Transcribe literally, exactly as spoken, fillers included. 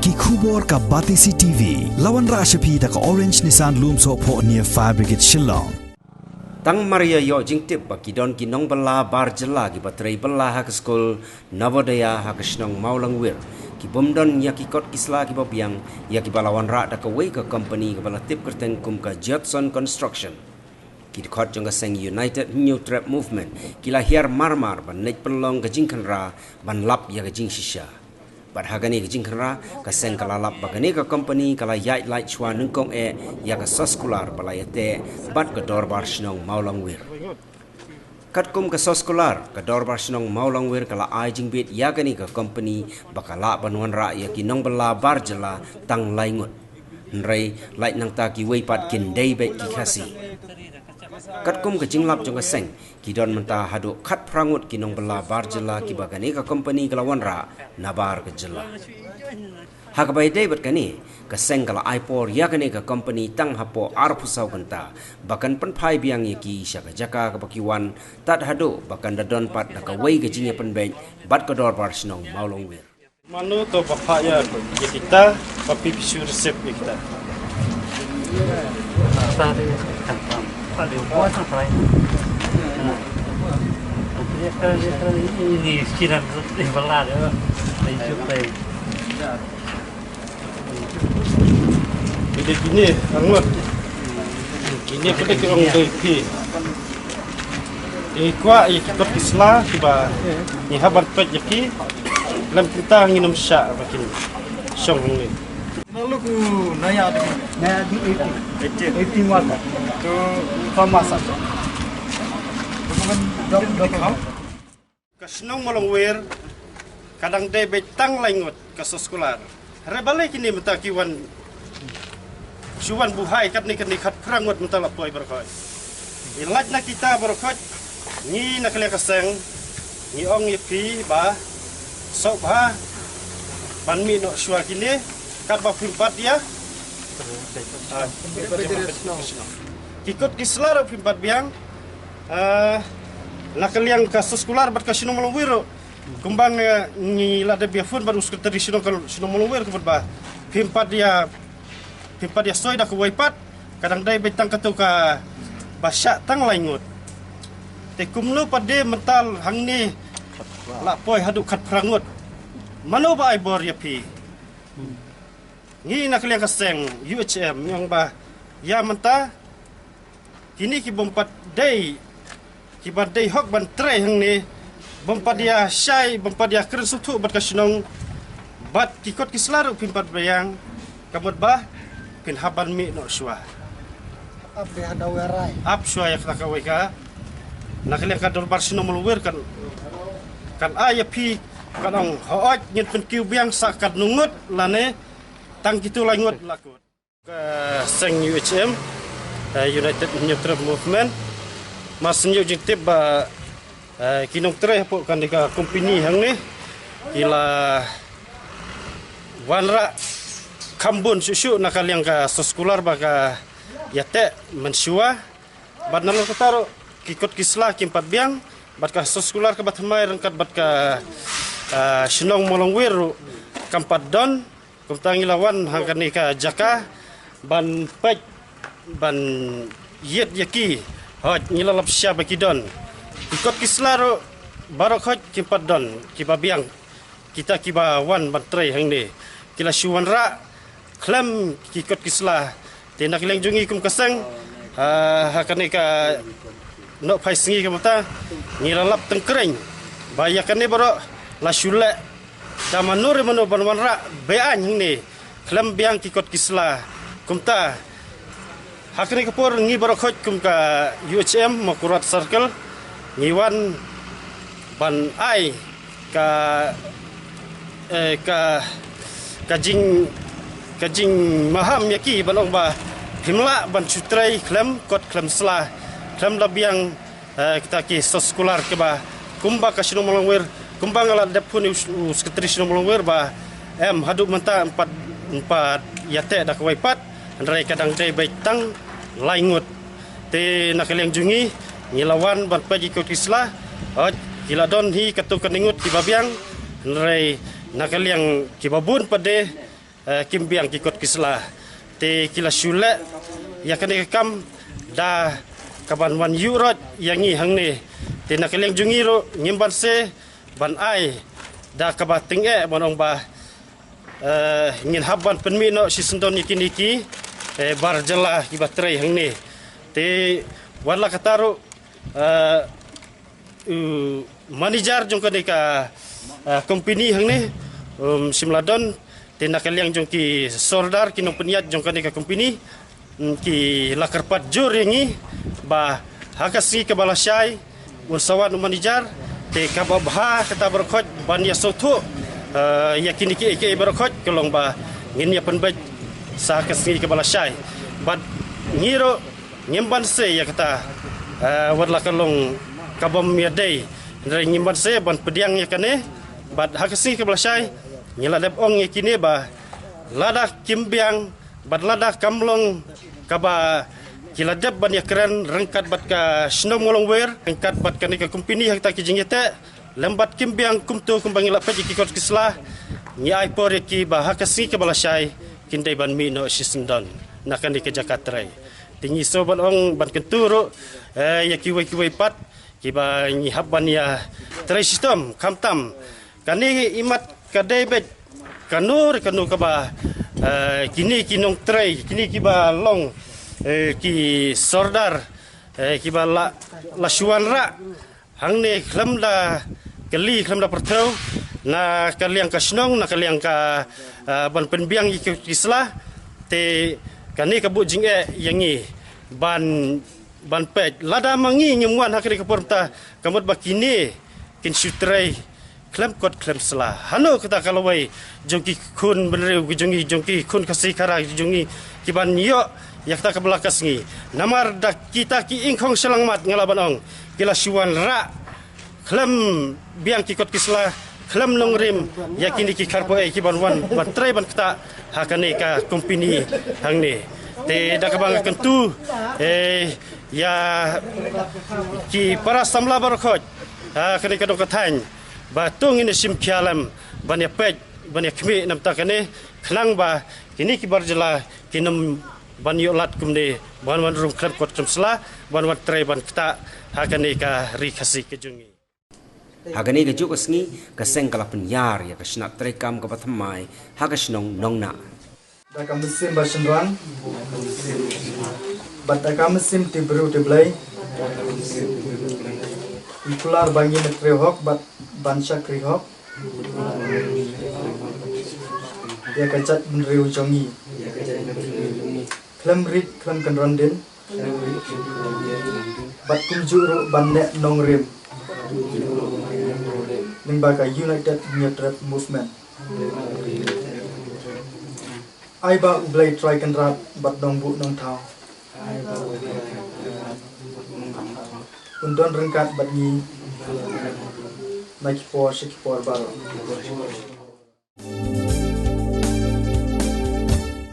Ki khubor ka Batesi T V. La wanrah sha phi da ka Orange Nissan Lumsohphoh near Fire Brigade Shillong. Tang mar ïa ïoh jingtip ba ki don ki nongbylla bar jylla kiba trei bylla ha ka skul Navodaya ha ka shnong Mawlangwir, ki bym don ïa ki kot ki sla kiba biang ïa kiba la wanrah da kawei ka kompani kaba la tip kyrteng kum ka Judson Construction. Ki dkhot jong ka seng United Hynñiewtrep Movement ki la hiar marmar ban leit pynlong ka jingkhynra ban lap ïa ka jingshisha. Bad ha kane ka jingkhynra, ka seng ka la lap ba kane ka kompani ka la ïaid lait shuwa nyngkong eh ïa ka soskular ba la ïateh bad ka dorbar shnong Mawlangwir. Katkum ka soskular, ka dorbar shnong Mawlangwir ka la ai jingbit ïa kane ka kompani ba ka lah ban wanrah ïa ki nongbylla bar jylla tang lai ngut. Hynrei lait nangta kiwei pat kin dei beit ki Khasi. Katkum ka jinglap jong ka seng, ki don mynta haduh khatphra ngut ki nongbylla bar jylla kiba kane ka kompani ka la wanrah nabar ka jylla. Ha kaba ïadei bad kane, ka seng ka la ai por ïa kane ka kompani tang hapoh arphew saw kynta ba kan pynphai biang ïa ki sha ka jaka kaba ki wan, tad haduh ba kan da don pat da kawei ka jingïapynbeit bad ka dorbar shnong Mawlangwir. Mano to ba phah ïa, ïa kita, ba phi phi shu receive ïa kita. Ide kine, angot. Kine pada ki ong dei phi. Ïa kwah ïa ki kot ki sla kiba ngi hap ban peit ïa ki. Lem kita ngin ym shah ba kin shong hangne. Lalu ku naya di, naya di eighty. Eighty. Eighty mata. Tu ka masa. Dok, dok. Ka shnong Mawlangwir ka dang dei beit tang lai ngut ka soskular. Hynrei balei kine mynta ki wan, shu wan buhai katne katne khatphra ngut mynta la poi baroh khoit. Ïa lait na kita baroh khoit, ngi na ka liang ka seng ngi ong ïa phi ba sngewbha ban mih noh shuwa kine katba phim pat ïa. Ah, ki kot ki sla ruh phim pat biang. Ah, na ka liang ka soskular bad ka shnong Mawlangwir ruh. Kumba ngi, ngi la dep ïa phone bad u sekretari shnong ka shnong Mawlangwir ka mut ba phim pat ïa, phim pat ïa soi da kawei pat, ka dang dei beit tang katu kaba shah tang lai ngut. Te kumno pat de mynta hangne la poi haduh khatphra ngut. Mano ba ai bor ïa phi? Ngi na ka liang ka seng U H M ngi ong ba ïa mynta kine ki bym pat dei, kiba dei hok ban trei hangne, bym pat ïa shai, bym pat ïa kren sngewthuh bad ka shnong, bad ki kot ki sla ruh phim pat biang, ka mut ba phin hap ban mih noh shuwa. Ap dei ha da wei rai. Ap shuwa ïa kata kawei ka. Na ka liang ka dorbar shnong Mawlangwir kan, kan ai ïa phi, kan ong hooid ngin pynkiew biang sa katno ngut lane tang kitu lai ngut la kut. Ka seng U H M, eh, United Hynñiewtrep Movement, mar shu ïoh jingtip ba, eh, ki nongtrei hapoh kane ka kompani hangne ki la wanrah kham bun shuh shuh na ka liang ka soskular ba ka ïateh mynshuwa. Bad nalor kata ruh ki kot ki sla kim pat biang, bad ka soskular kaba thymmai ryngkat bad ka, ah, shnong Mawlangwir ruh kam pat don. Kumta ngi la wan ha kane ka jaka ban peit, ban ïit ïa ki. Hooid, ngi la lap sha ba ki don. Ki kot ki sla ruh baroh hooid kim pat don kiba biang. Kita kiba wan ban trei hangne ki la shu wanrah khlem ki kot ki sla. Te na ka liang jong ngi kum ka seng, ha, ha kane ka nohphai sngi ka mynta, ngi la lap tyngkreiñ ba ïa kane baroh la shu leh da mano re mano ban wanrah be-aiñ hangne khlem biang ki kot ki sla. Kumta ha kane ka por ngi baroh hooid kum ka U H M Mawkyrwat Circle ngi wan ban ai ka, eh, ka, ka jing, ka jingmaham ïa ki ban ong ba phim lah ban shu trei khlem kot khlem sla, khlem da biang, eh, kita ki soskular kiba kumba ka shnong Mawlangwir, kumba nga la dep phone u, u sekretari shnong Mawlangwir ba em haduh mynta em pat, em pat ïateh da kawei pat, hynrei ka dang dei beit tang lai ngut. Te na ka liang jong ngi, ngi la wan ban peit ki kot ki sla. Hooid, ki la don hi katto katne ngut kiba biang. Hynrei na ka liang kiba bun pat de, eh, kim biang ki kot ki sla. Te ki la shu leh ïa kane ka kam da kaban wan ïuh roit ïa ngi hangne. Te na ka liang jong ngi ruh ngim banse ban ai da kaba tyngeh ban ong ba, eh, ngin hap ban pynmih noh shisyndon ïa kine ki, eh, bar jylla kiba trei hangne. Te wat la katta ruh, eh, u manager jong kane ka, eh, company hangne, um, shim la don. Te na ka liang jong ki sordar, ki nongpynïaid jong kane ka company, mm, ki la kyrpad jur ïa ngi ba ha ka sngi kaba la shai un sa wan u manager, te kaba bha kata baroh khoit ban ïa sngewthuh, eh, ïa kine kiei kiei baroh khoit, ka long ba ngin ïa pynbeit sa ha ka sngi kaba la shai. Bad ngi ruh ngim banse ïa kata, eh, wat la ka long kabym ïadei, hynrei ngim banse ban pdiang ïa kane. Bad ha ka sngi kaba la shai ngi la dep ong ïa kine ba lada kim biang bad lada kam long kaba ki la dep ban ïakren ryngkat bad ka shnong Mawlongwir, ryngkat bad kane ka company ha kata ki jingïateh, lem bad kim biang kumto kumba ngi la peit ïa ki kot ki sla, ngi ai por ïa ki ba ha ka sngi kaba la shai kin dei ban mih noh shisyndon na kane ka jaka trei. Te ngi sngewbha ban ong ban kyntu ruh, eh, ïa kiwei kiwei pat kiba ngi hap ban ïa trei shitom, khamtam kane imat ka dei beit kano re kano kaba, eh, kine ki nongtrei, kine kiba long, eh, ki sordar, eh, kiba la, la shu wanrah hangne khlem da kylli, khlem da pyrthew, na ka liang ka shnong, na ka liang ka, eh, ban pynbiang ïa ki, ki sla. Te kane ka buh jingeh ïa ngi ban ban peit. Lada ma ngi ngim wan ha kane ka por mynta, ka mut ba kine kin shu trei khlem kot khlem sla. Hano kata ka lawei jong ki khun bynriew ki jong ngi, jong ki khun Khasi Khara ki jong ngi, kiban ïoh ïa kata ka bla ka sngi. Namar da kita ki ingkhong shyllangmat, nga lah ban ong, ki la shu wanrah khlem biang ki kot ki sla, khlem nongrim ïa kine ki kharpoh ei kiban wan ban trei ban ktah ha kane ka company hangne. Te da kaba nga kyntu, eh, ïa ki para samla baroh khoit ha kane ka dong ka thaiñ ba to ngin ïa shim khia lem ban ïa peit, ban ïa khmih namar kane, khnang ba kine ki bar jylla kin ym ban ïoh lad kumne, ban wan rung khlem kot khlem sla, ban wan trei ban ktah ha kane ka ri Khasi ka jong ngi. Ha kane kajuh ka sngi, ka seng ka la pynïar ïa ka shnat treikam kaba thymmai ha ka shnong Nongnah. Da ka mynsiem ba shynrang bad da ka mynsiem tip briew tip Blei, ngi kular ba ngin ïatrei hok bad ban shakri hok ïa ka jaitbynriew jong ngi, khlem rit khlem kynran dien, bad kumjuh ruh ban neh nongrim lyngba ka United Myotrep Movement. Ai ba U Blei Trai Kynrad bad Nongbuh Nongthaw un don ryngkat bad ngi na ki por sha ki por baroh.